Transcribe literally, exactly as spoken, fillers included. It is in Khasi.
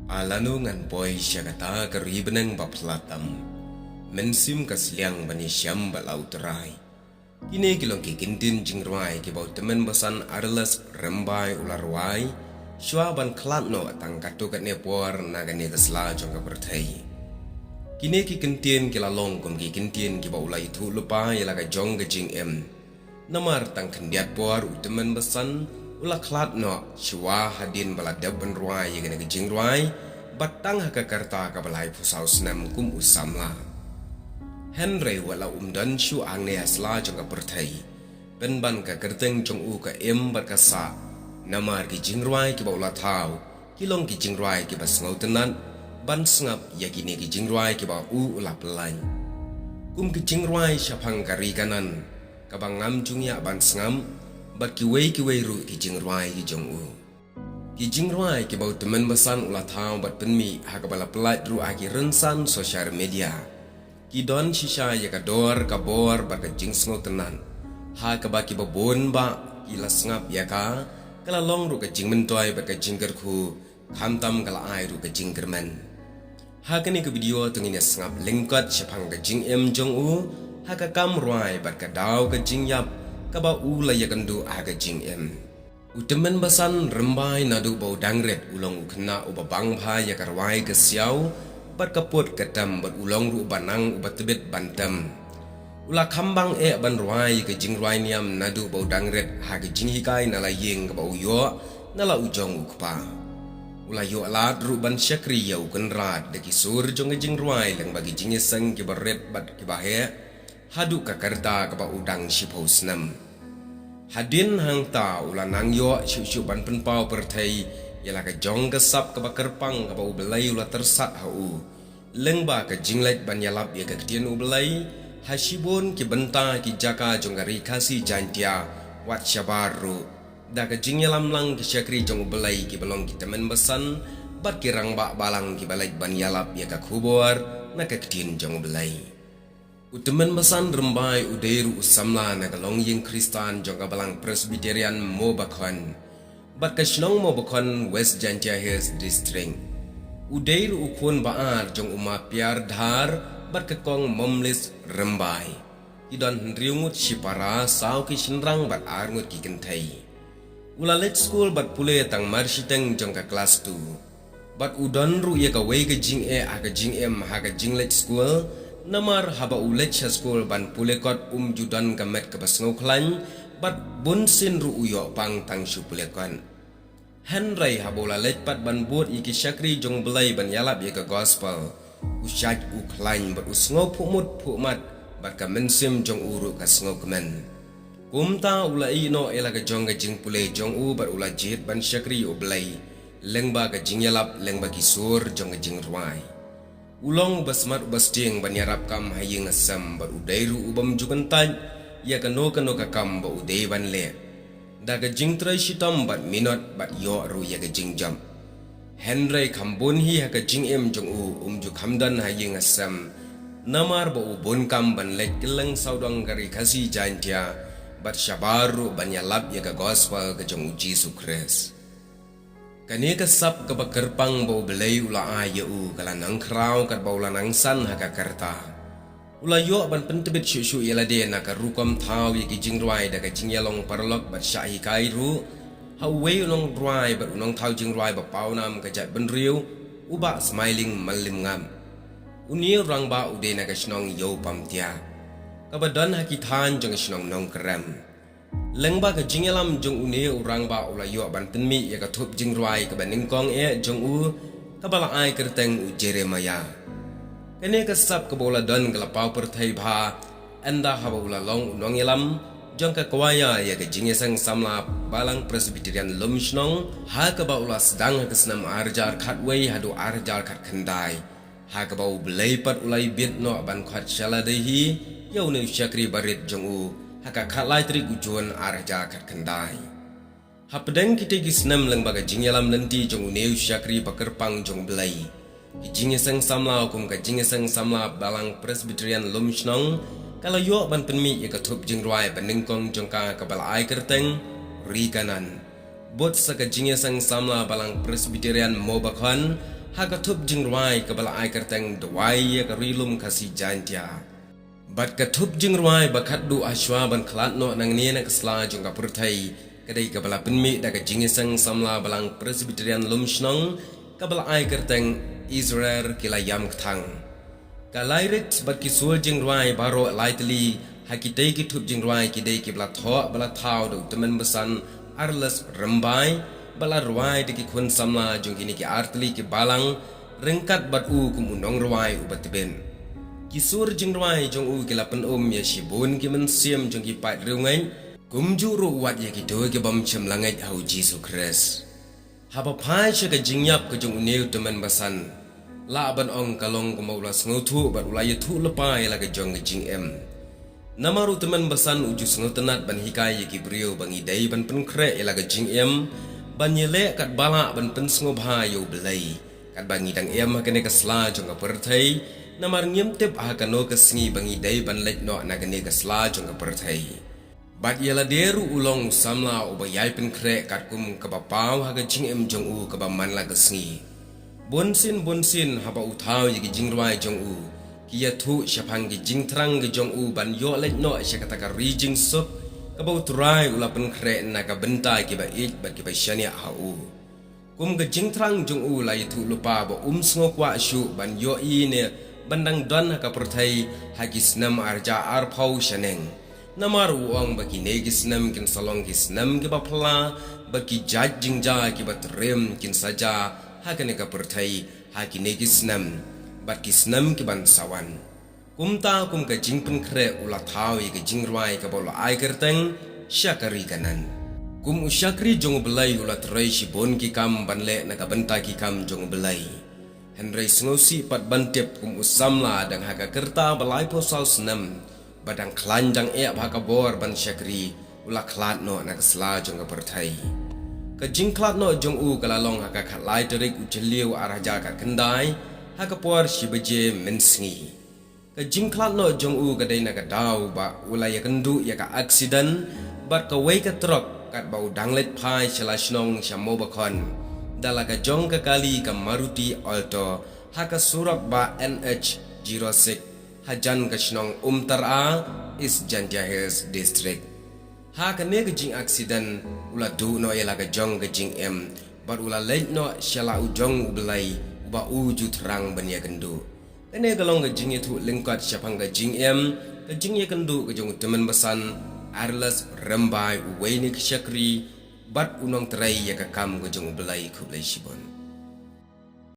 Lano ngan poi sha kata ka ri bneng ba phylla tam, mynsiem ka sliang ban ïashem bad la U Trai. Kine ki long ki kyntien jingrwai kiba u tymmen basan Arles Rymbai u la rwai shuwa ban khlad noh tang katto katne por na kane ka sla jong ka pyrthei. Kine ki kyntien ki la long kum ki kyntien kiba u la ïathuh lypa ïa la ka jong ka jingim. Namar tang khyndiat por u tymmen basan u la khlad noh shuwa hadien ba la dep ban rwai ïa kane ka jingrwai, bad tang ha ka rta kaba laiphew saw snem kum u samla. Hynrei wat la um don shuh hangne ha sla jong ka pyrthei, pynban ka kyrteng jong u ka im bad ka sah, namar ki jingrwai kiba u la thaw ki long ki jingrwai kiba sngewtynnat ban sngap ïa kine ki jingrwai kiba u u la pynlait. Kum ki jingrwai shaphang ka ri Kanaan, Kaba Ngam Jngoh Ban Sngap, bad kiwei kiwei ruh ki jingrwai ki jong u. Ki jingrwai kiba u tymmen basan u la thaw bad pynmih ha kaba la pynlait ruh ha ki rynsan social media, ki don shisha ïa ka dor ka bor bad ka jingsngewtynnat, ha kaba kiba bun bah ki la sngap ïa ka, ka la long ruh ka jingmyntoi bad ka jingkyrkhu, khamtam ka la ai ruh ka jingkyrmen. Ha kane ka video to ngin ïa sngap lyngkot shaphang ka jingim jong u ha ka kam rwai bad ka daw ka jingïap kaba u la ïakynduh ha ka jingim. U tymmen basan Rymbai naduh ba u dang rit u long u khynnah uba bang bha ïa ka rwai ka siaw bad ka put ka tem bad u long ruh uba nang uba tbit ban tem. U la kham bang eh ban rwai ka jingrwai niam naduh ba u dang rit ha ka jinghikai na la ïing kaba u ïoh na la u jong u kpa. U la ïoh lad ruh ban shakri ïa u kynrad da ki sur jong ka jingrwai lyngba ki jingïaseng kiba rit bad kiba heh haduh ka rta kaba u dang shiphew snem. Hadien hangta u la nang ïoh shuh shuh ban pynpaw pyrthei ïa la ka jong ka sap kaba kyrpang kaba U Blei u la tyrsad ha u. Lyngba ka jingleit ban ïalap ïa ka ktien U Blei ha shibun ki bynta ki jaka jong ka Ri Khasi Jaiñtia, wat shabar ruh da ka jingïalam lang ki shakri jong U Blei kiba long ki tymmen basan bad ki rangbah balang kiba leit ban ïalap ïa ka khubor na ka ktien jong U Blei. U tymmen basan Rymbai u dei ruh u samla na ka longïing Khristan jong ka Balang Presbyterian Mobakhon bad ka shnong Mobakhon, West Jaiñtia Hills District. U dei ruh u khun ba ar jong u Ma Piar Dhar bad ka Kong Momlis Rymbai. Ki don hynriew ngut shipara, saw ki shynrang bad ar ngut ki kynthei. U la leit skul bad pule tang mar shiteng jong ka klas two. Bad u don ruh ïa kawei ka jingeh ha ka jingim ha ka jingleit skul, namar haba u leit sha skul ban pule kot um ju don ka met kaba sngewkhlaiñ, bad bunsien ruh u ïoh pang tang shu pule kot. Hynrei haba u la leit pat ban bud ïa ki shakri jong U Blei ban ïalap ïa ka gospel, u shait u khlaiñ bad u sngewphuhmut phuhmat bad ka mynsiem jong u ruh ka sngewkmen. Kumta u la ïeh noh ïa la ka jong ka jingpule jong u bad u la jied ban shakri ïa U Blei lyngba ka jingïalap lyngba ki sur jong ka jingrwai. U long uba smat uba stieng ban ïarap kam ha ïing ha sem bad u dei ruh u bym ju kyntait ïa kano kano ka kam ba u dei ban leh, da ka jingtrei shitom bad minot bad ïoh ruh ïa ka jingjop. Hynrei kham bun hi ha ka jingim jong u um ju kham don ha ïing ha sem, namar ba u bun kam ban leit kylleng sawdong ka Ri Khasi Jaiñtia bad shabar ruh ban ïalap ïa ka gospel ka jong U Jisu Khrist. Kane ka sap kaba kyrpang ba U Blei u la ai ïa u ka la nang khraw katba u la nang san ha ka rta. U la ïoh ban pyntbit shuh shuh ïa lade na ka rukom thaw ïa ki jingrwai da ka jingïalong paralok bad shah hikai ruh ha uwei u nongrwai bad u nongthaw jingrwai ba pawnam ka jaitbynriew, u Bah Smiling Mallymngap. Une u rangbah u dei na ka shnong Ïewpamtia, kaba don ha ki thaiñ jong ka shnong Nongkrem. Lyngba ka jingïalam jong une u rangbah u la ïoh ban pynmih ïa ka thup jingrwai kaba nyngkong eh jong u, kaba la ai kyrteng u Jeremiah. Kane ka sap kaba u la don ka la paw pyrthei bha ynda haba u la long u nongïalam jong ka kwaya ïa ka Jingïaseng Samla Balang Presbyterian Lumshnong, ha kaba u la sdang ha ka snem ar hajar khatwei haduh ar hajar khatkhyndai. Ha kaba U Blei pat u la ibit noh ban khot sha lade hi ïa une u shakri barit jong u ha ka khatlai tarik u Jun ar hajar khatkhyndai. Hapdeng kitei ki snem lyngba ka jingïalam lynti jong une u shakri ba kyrpang jong U Blei, ki jingïaseng samla kum ka Jingïaseng Samla Balang Presbyterian Lumshnong ka la ïoh ban pynmih ïa ka thup jingrwai ba nyngkong jong ka kaba la ai kyrteng Ri Kanaan. Bud sa ka Jingïaseng Samla Balang Presbyterian Mobakhon Ha ka thup jingrwai kaba la ai kyrteng Duwai ïa ka Ri Lum Khasi Jaintia. Bad ka thup jingrwai ba khatduh hashwa ban khlad noh nangne na ka sla jong ka pyrthei ka dei kaba la pynmih da ka Jingïaseng Samla Balang Presbyterian Lumshnong kaba la ai kyrteng Israel Ki La Ïam Kthang. Ka lyrics bad ki sur jingrwai baroh lai tylli ha kitei ki thup jingrwai ki dei kiba la thoh ba la thaw da u tymmen basan Arles Rymbai, ba la rwai da ki khun samla jong kine ki ar tylli ki balang, ryngkat bad u kum u nongrwai uba tbit. Ki sur jingrwai jong u ki la pyn-um ïa shibun ki mynsiem jong ki paid riewngeit, kumjuh ruh wat ïa kito ki bym shym la ngeit ha u Jisu Khrist. Haba phai sha ka jingïap ka jong une u tymmen basan, lah ban ong ka long kumba u la sngewthuh bad u la ïathuh lypa ïa la ka jong ka jingim. Namar u tymmen basan u ju sngewtynnat ban hikai ïa ki briew ba ngi dei ban pynkhreh ïa la ka jingim, ban ïaleh katba lah ban pynsngewbha ïa u Blei, katba ngi dang im ha kane ka sla jong ka pyrthei, namar ngim tip ha kano ka sngi ba ngi dei ban leit noh na kane ka sla jong ka pyrthei. Bad ïa lade ruh u long u samla uba ïai pynkhreh katkum kaba paw ha ka jingim jong u kaba man la ka sngi. Bunsien bunsien haba u thaw ïa ki jingrwai jong u, ki ïathuh shaphang ki jingthrang ki jong u ban ïoh leit noh sha kata ka ri jingsuk, kaba u Trai u la pynkhreh na ka bynta kiba ïeit bad kiba shaniah ha u. Kum ka jingthrang jong u la ïathuh lypa ba um sngewkwah shuh ban ïohi ne ban dang don ha ka pyrthei ha ki snem ar hajar arphew shaneng. Namar u ong ba kine ki snem kin sa long ki snem kiba phylla, bad ki jait jingjia kiba triem kin sa jia ha kane ka pyrthei ha kine ki snem bad ki snem ki ban sa wan. Kumta kum ka jingpynkhreh u la thaw ïa ka jingrwai kaba u la ai kyrteng Shakri Kanan. Kum u shakri jong u Blei u la trei shibun ki kam ban leh na ka bynta ki kam jong u Blei. Hynrei sngewsih pat ban tip kum u samla dang ha ka rta ba laiphew saw snem, ba dang khlaiñ dang eh bha ka bor ban shakri, u la khlad noh na ka sla jong ka pyrthei. Ka jingkhlad noh jong u ka la long ha ka khatlai tarik u Jylliew ar hajar khatkhyndai, ha ka por shi baje mynsngi. Ka jingkhlad noh jong u ka dei na ka daw ba u la ïakynduh ïa ka aksiden bad kawei ka trok katba u dang leit phai sha la shnong sha Mobakhon da la ka jong ka kali ka Maruti Alto ha ka surok ba N H zero six hajan ka shnong Umtara, East Jaintia Hills District. Ha kane ka jingaksiden u la duh noh ïa la ka jong ka jingim bad u la leit noh sha la u jong u Blei uba u ju thrang ban ïakynduh. Kane ka long ka jingïathuh lyngkot shaphang ka jingim, ka jingïakynduh ka jong u tymmen basan Arles Rymbai, uwei na ki shakri bad u nongtrei ïa ka kam ka jong u Blei. Khublei shibun.